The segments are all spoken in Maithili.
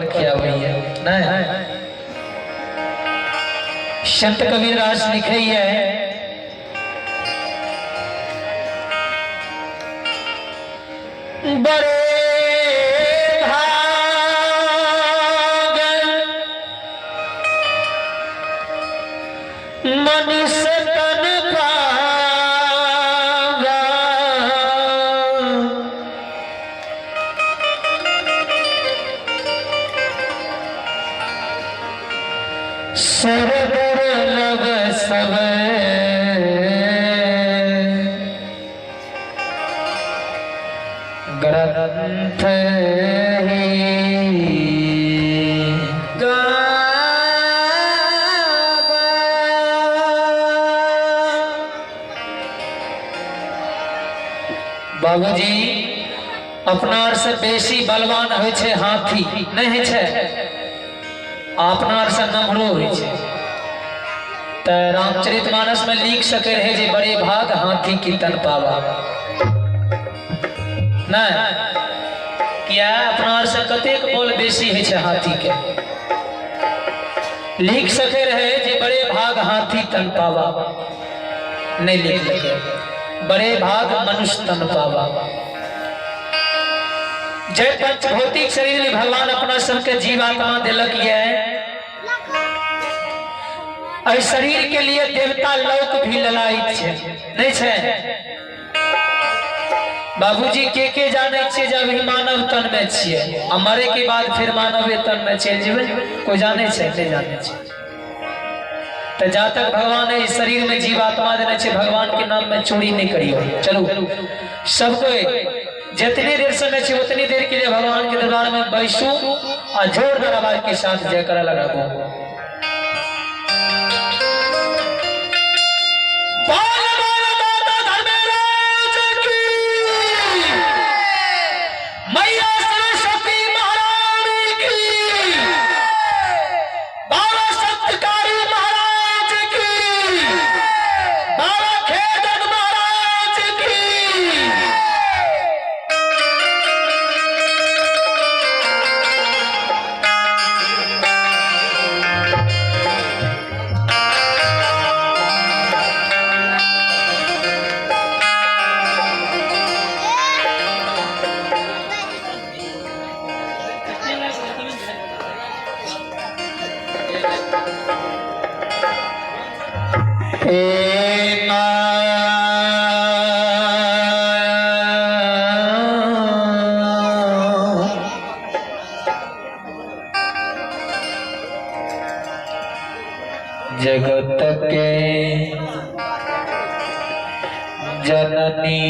खियाबैया नहि। संत कबीर दास लिखैया, बड़े भाग मनुष्य तन पावा, सुर दुर्लभ सब ग्रंथ ही बाबूजी अपना आर से बेसी बलवान होइ छै हाथी, नहि होइ छै? अपना आर से नम्हरो होइ छै। तऽ रामचरित मानस में लिख सके रहे जे बड़े भाग हाथी की तन पावा, नहि? किया अपना आर से कतेक बल बेसी होइ छै हाथी के। लिख सके रहे जे बड़े भाग हाथी तन पावा, नहीं लिख सके बड़े भाग मनुष्य तन पावा। जय पंच भौतिक शरीर में भगवान अपना सबके जीवात्मा दिलक ये, एहि शरीर के लिए देवता लोक भी ललायित छै, नहीं छै? बाबूजी के जाने छियै जे अभी मानव तन में छियै आ मरे के बाद फिर मानवे तन में चलि जेबै? कोई जाने छै? नहीं जाने छै। तो जा तक भगवान इस शरीर में जीवात्मा देने छे, भगवान के नाम में चोरी नहीं करियो। चलो सब कोई जितनी देर समय छे उतनी देर के लिए भगवान के दरबार में बैसू और जोरदार आवाज के साथ जयकारा लगाबो। बोल बोल दाता धर्मराज की, मैया सरस्वती महारानी की, बाबा सत्यकारी महाराज की, बाबा खेदन महाराज की। हे मां, जगत के जननी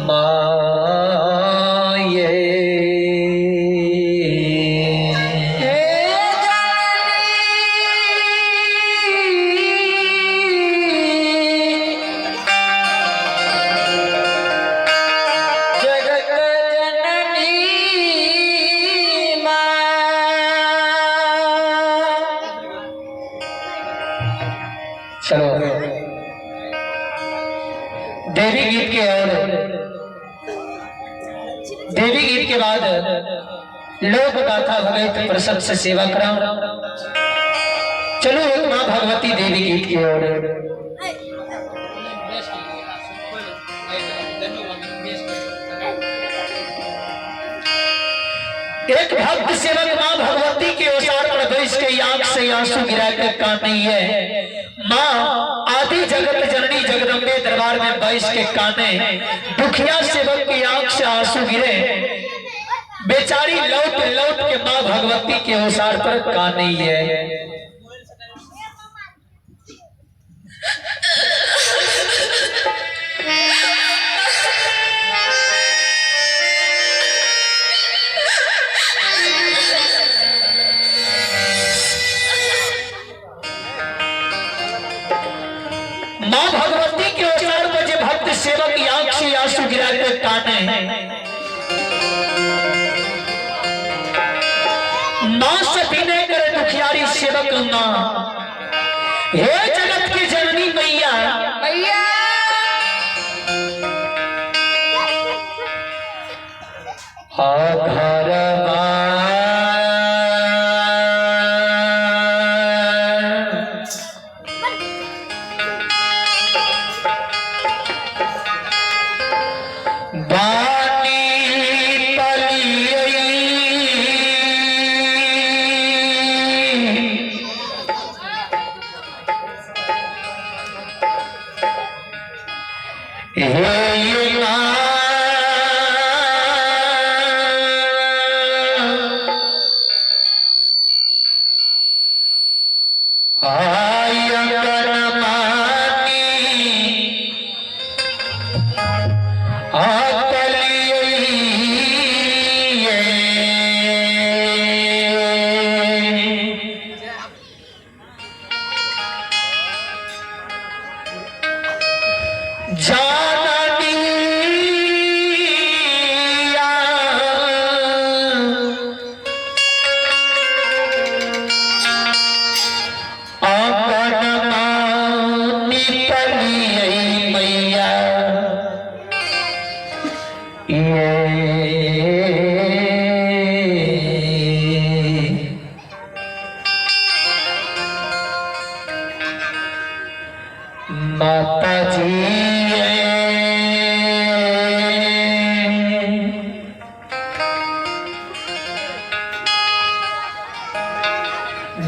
माये, हे जननी जगत जननी माँ। चलो देवी गीत के और देवी गीत के बाद लोक गाथा भगवत प्रसन्न से सेवा कराओ। चलो एक माँ भगवती देवी गीत की ओर। एक भक्त सेवक माँ भगवती के ओसार पर बैठ के आंख से आंसू गिरा कर काने है। माँ आदि जगत जननी जगदम्बे दरबार में बैठ के काने, दुखिया सेवक की आंख से आंसू गिरे, बेचारी लौट लौट के माँ भगवती के ओसार पर काने है। माँ भगवती के ओसार पर जे भक्त सेवक आंख से आंसू गिरा के काने, माँ से विनय करे दुखियारी सेवक माँ, हे जगत की जननी मैया, मैया घर बानी पलियई। हे जाननी आंगन निकलियै मैया ये माता जी ये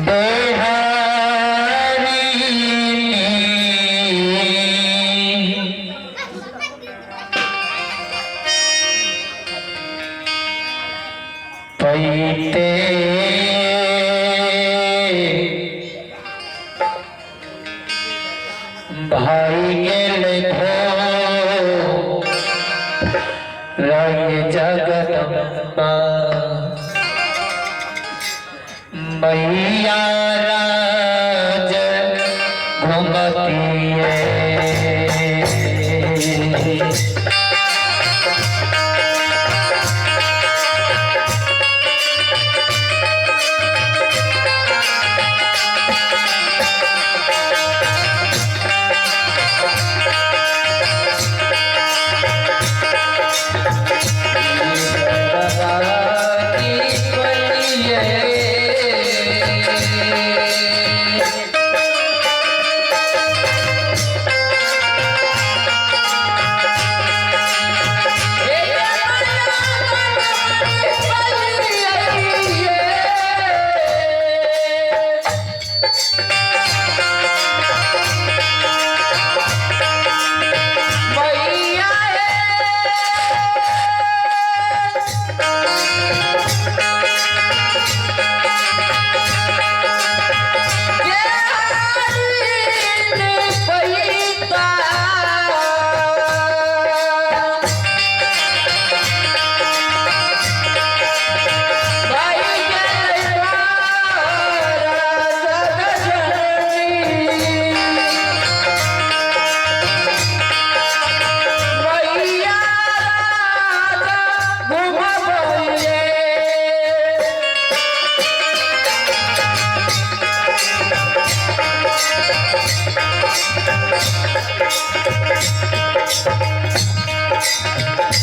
देहारी पैते भाई गेल भो रंग जगदम्बा मैया राज घुमती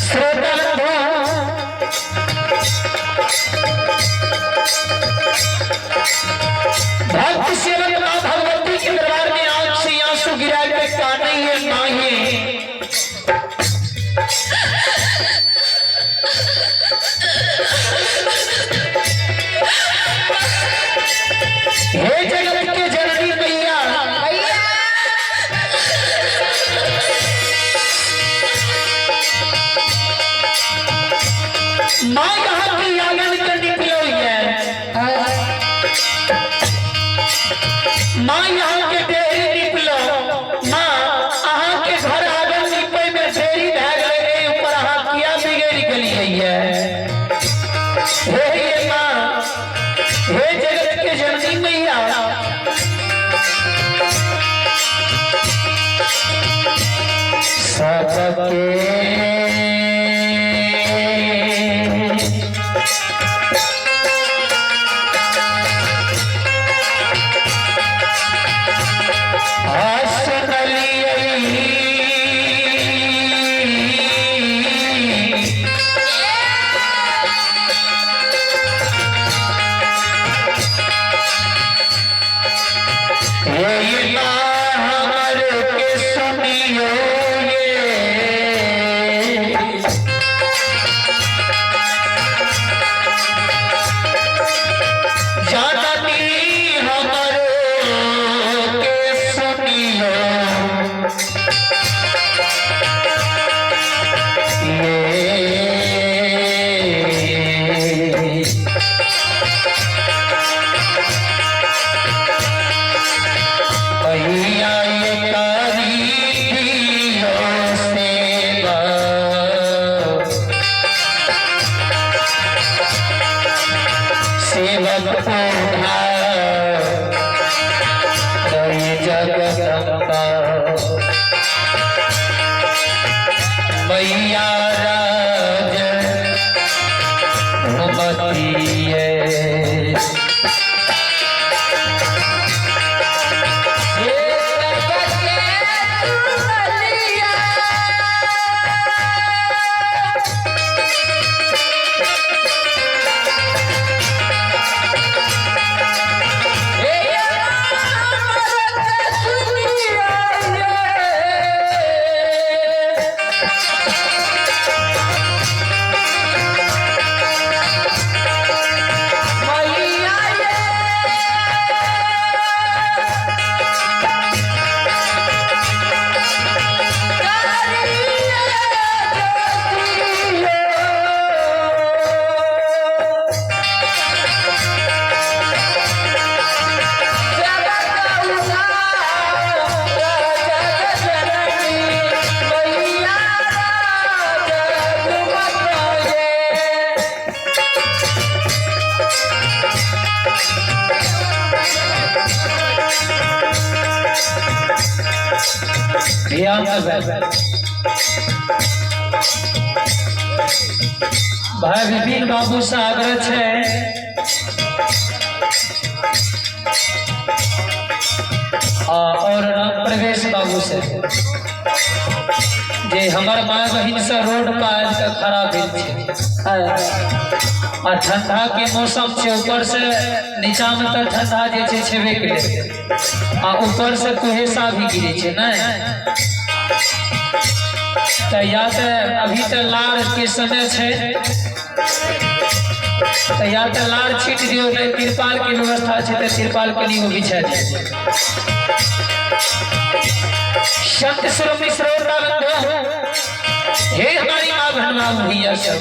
श्रोता बंधु, भक्त सेवक माँ भगवती के दरबार में आंख से आंसू गिरा के काने है माँ ये। हे जगत के जननी मैया, माँ यहाँ की आंगन के निकलो है, माँ यहाँ के डेहरी निकलो, माँ अहाँ के घर आंगन निपे में देरी भै गेलै, ऊपर अहाँ किया बिगड़ गेलियै है। हे ये माँ, हे जगत के जननी मैया, सबके हसनलियै। राज घुमतिए। ध्यान से भाई विपिन बाबू से आग्रह छै और राम प्रवेश बाबू से जे हमर माय बहिन से रोड पर आबि कऽ खड़ा भेल छै आ ठंडा के मौसम छै, ऊपर से नीचा में तऽ ठंडा जे छै छेबे करे आ ऊपर से कुहेसा भी गिरे छै, नहि तऽ या तऽ अभी तऽ लार के समय छै तऽ या तऽ लार छीट दियौ, नहि तिरपाल के व्यवस्था छै तऽ तिरपाल कनि गो बिछा दियौ। संत शिरोमणि श्रोता बंधु, हे हमारी माँ बहन बाबू भैया सब,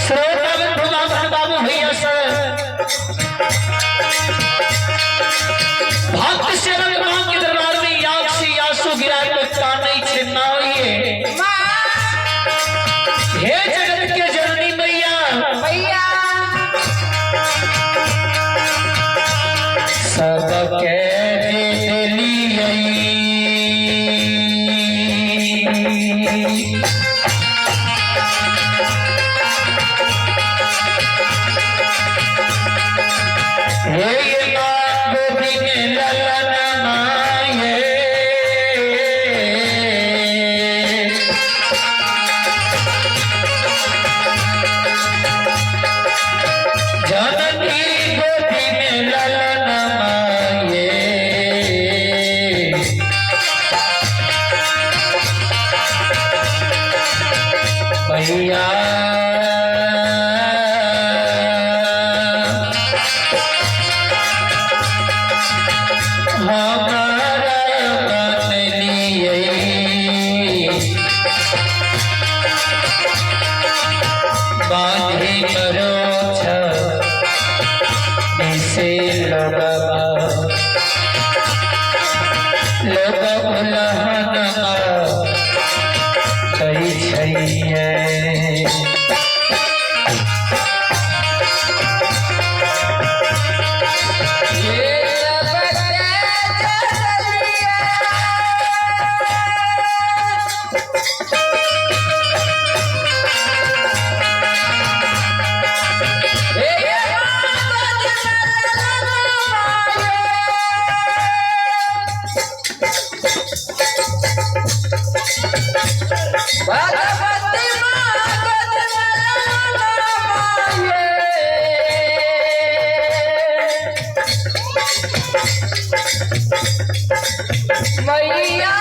श्रोता बंधु माँ बहन बाबू भैया सब, भक्त सेवक माँ के दरबार में याद से यासु गिरा के कानै छै माँ हे जगत के जननी मैया, सबके देलियै। हे ये माँ गोदी में ललन माये, जननी गोदी में ललन माये, मैया हमारा बनलियै, बांधी परोछ से लोगबा लोग उलहन दै छैयै। मैया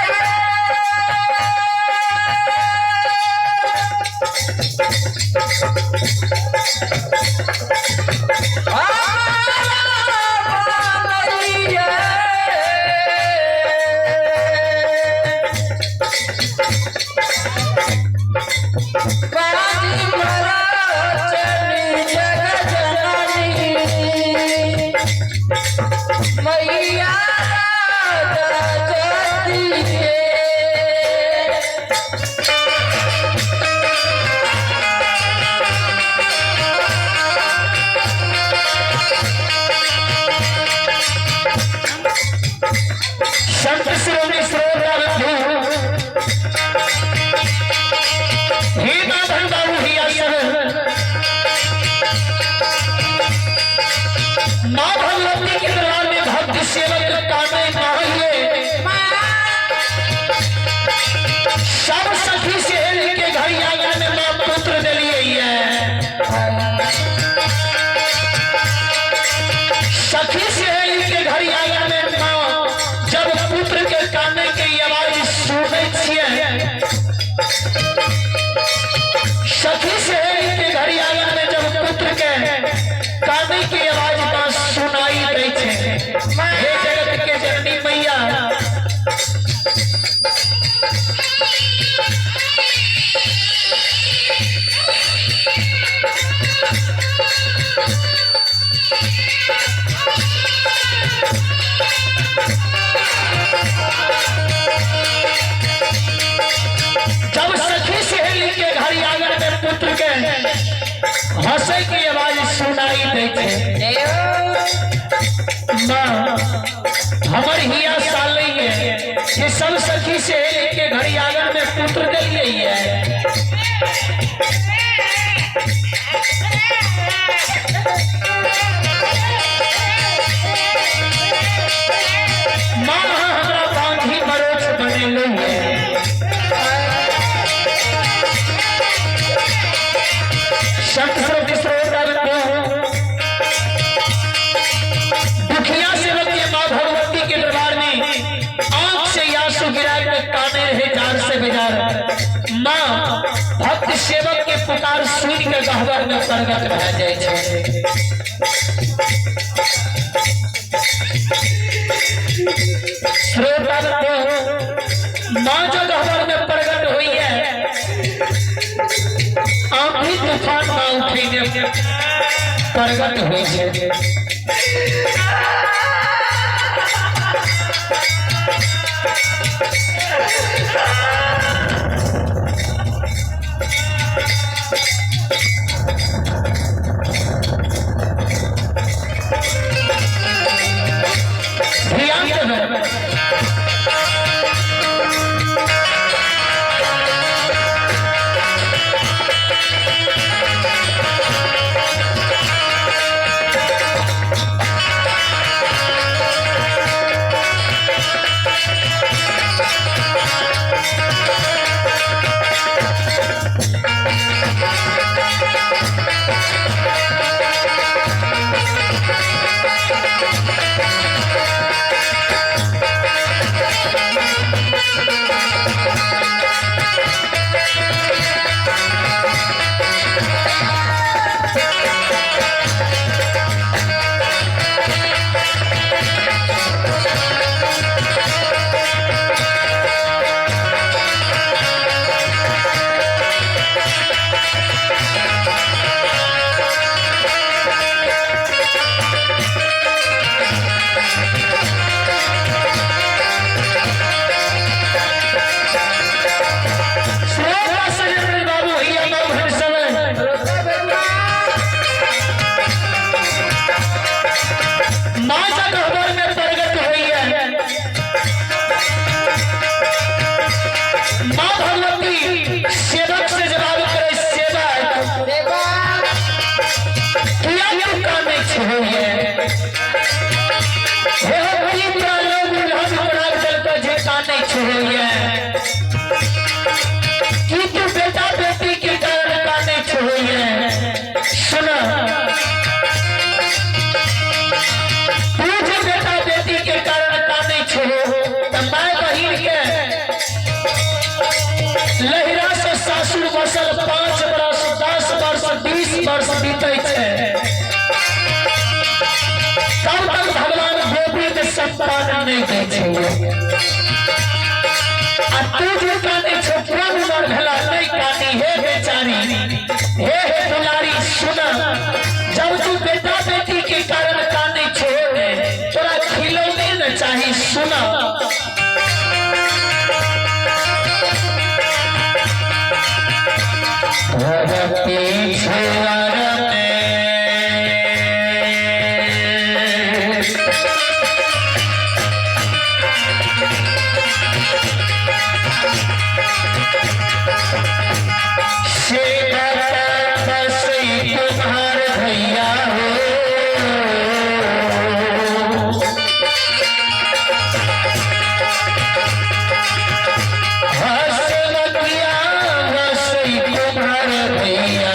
मैया जगती संत श्रोमणी श्रोता हे माधव बाबू हिया सब माँ भगवती के दरबार में भक्त सेवक कामे माहिए सब सखी सहेली के घर आंगन में माँ पुत्र दिलिए है। सखी सहेली के घर आंगन में माँ जब पुत्र के काने के आवाज सुनै छियै, सखी सहेली के घर आंगन में जब पुत्र के काने के आवाज माँ सुनाई दै छै, हे जगत के जननी मैया, जब सखी सहेली के घर आंगन में पुत्र के हंसे की आवाज सुनाई दै छै, माँ हमर हिया साले है ये सब सखी सहेली के घर आंगन में पुत्र दिलिए है। माँ हमरा बांधी मरोच बनेलू है। संत श्रोत श्रोता दुखिया सेवक के माँ भगवती के दरबार में आंख से आंसू गिरा के काने रहे जार से बेजार, माँ भक्त सेवक के पुकार सुन के गहबर में प्रगट भए जाए छै। श्रोता माँ जो गहबर में प्रगट हुई है, आंधी तूफान माँ उठेने प्रगट हुई है। ध्यान देबै। श्रोता सजन बाबू हिया मोहन समय माँ गहबर में प्रगट हुई है। माँ भगवती सेवक से जवाब करे, सेवक किया तू काने छुई है, हे हो की लोग उल्हन बना चलता जे काने छुई है, कि तू बेटा बेटी के कारण काने छुई है। सुना, तू जे वर्ष बीतै छै, तब तक भगवान गोविंद संतान नहि दै छै। आ तू जे कानै छौ, कोन उमर भेला? नहि कानी हे बेचारी, हे हे दुलारी। सुन, जब तू बेटा बेटी के कारण कानै छो ने, तोरा खिलौने न चाही। सुन, पिछुआर में तुम्हार भैया हो, हसमतिया हसई तुम्हार भैया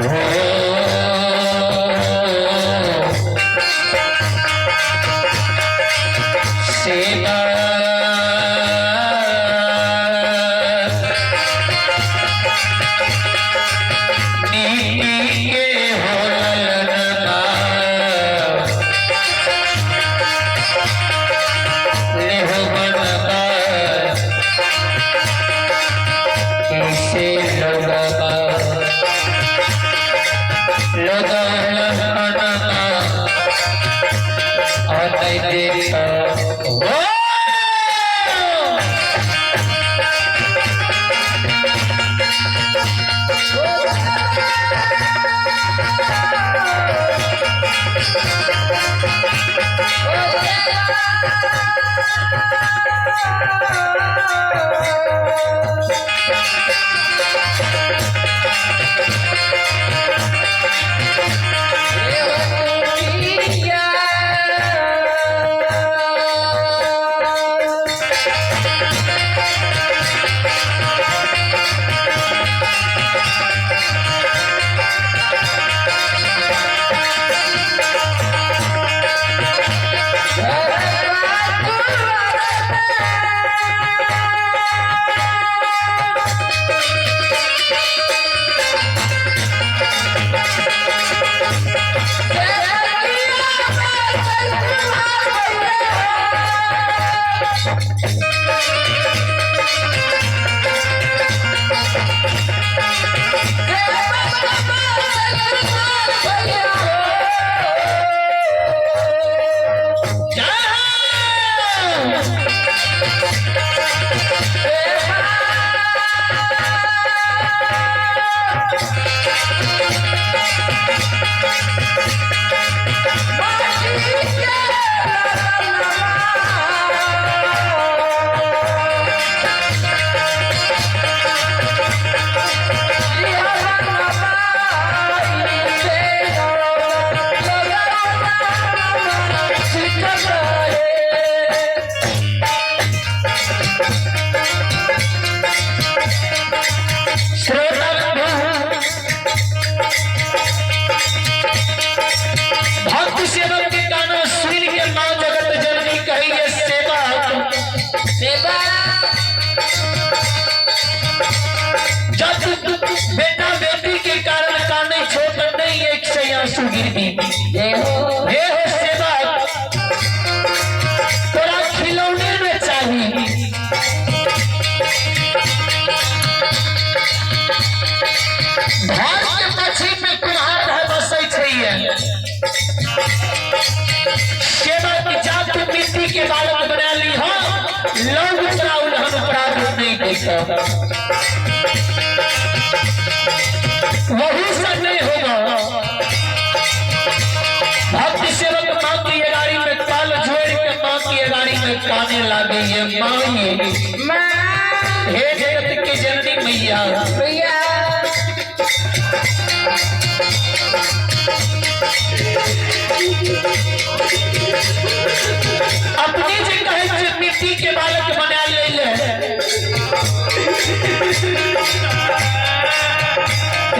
हो, सेवा नीति के हो ललना लेहो बनबा कैसे लोगबा लोगल बनबा और नहीं देखो हो। श्रोता बंधु, भक्त सेवक के गाना सुन के माँ जगत जननी कहिए, सेवक, सेवा, जब तू बेटा बेटी के कारण काने छोड़ नहीं एक से आंसू गिरबी। जय हो। हे हो सेवक, तोरा खिलौने में चाही। घर के मछली में कुम्हार रह बसै छै। सेवक, जा तू मिट्टी के बालक बना ली हो, लोग तोरा उल्हन प्राप्त नहीं देता, वही सब नहीं होगा। भक्त सेवक माँ की अगाड़ी में काल जोड़ के माँ की अगाड़ी में काने लागे, ये माँ, ये माँ, हे जगत के जननी मैया, भैया। अपने जे कहे छै मिट्टी के बालक बना ले ले,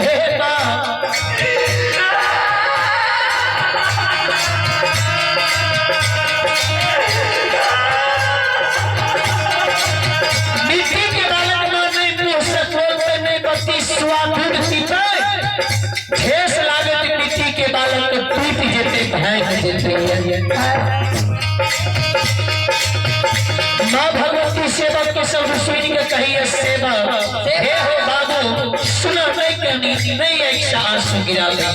हे माँ, मिट्टी के बालक माँ नहीं मुंह से बोलते, नहीं बत्ती। ठेस लागत मिट्टी के बालक के टूट जेते भांग जेते। माँ भगवती सेवक के सब सुन के कहिए, सेवक हे हो बाबू, सुना नहीं, कहनी नहीं, एक आंसू गिरा दे।